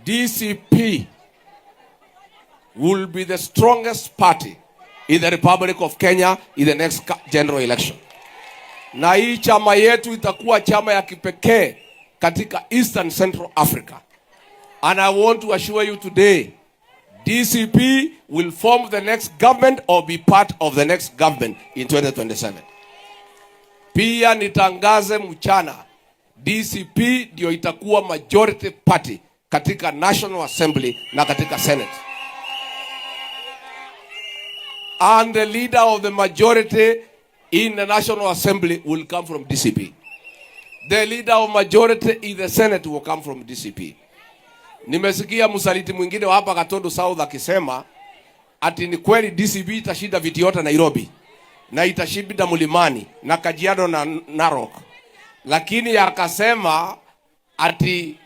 DCP will be the strongest party in the Republic of Kenya in the next general election. Na hii chama yetu itakuwa chama ya kipekee katika Eastern Central Africa. And I want to assure you today, DCP will form the next government or be part of the next government in 2027. Pia nitangaze mchana, DCP ndio itakuwa majority party katika National Assembly na katika Senate. And the leader of the majority in the National Assembly will come from DCP. The leader of majority in the Senate will come from DCP. Nimesikia msaliti mwingine wa hapa Gatundu South akisema ati ni kweli DCP itashinda viti yote Nairobi na itashinda Mlimani na Kajiado na Narok, lakini akasema ati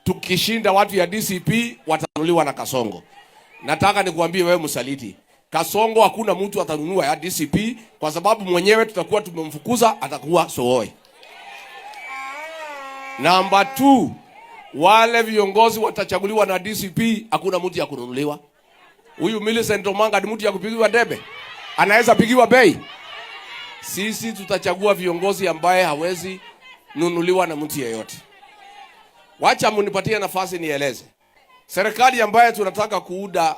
tukishinda watu ya DCP watanunuliwa na Kasongo. Nataka nikuambie wewe msaliti, Kasongo hakuna mtu atanunua ya DCP kwa sababu mwenyewe tutakuwa tumemfukuza, atakuwa sooi. Namba 2, wale viongozi watachaguliwa na DCP, hakuna mtu ya kununuliwa. Huyu Millicent Omanga ni mtu ya kupigiwa debe? Anaweza pigiwa bei? Sisi tutachagua viongozi ambaye hawezi nunuliwa na mtu yeyote. Wacha munipatie nafasi nieleze. Serikali ambaye tunataka kuunda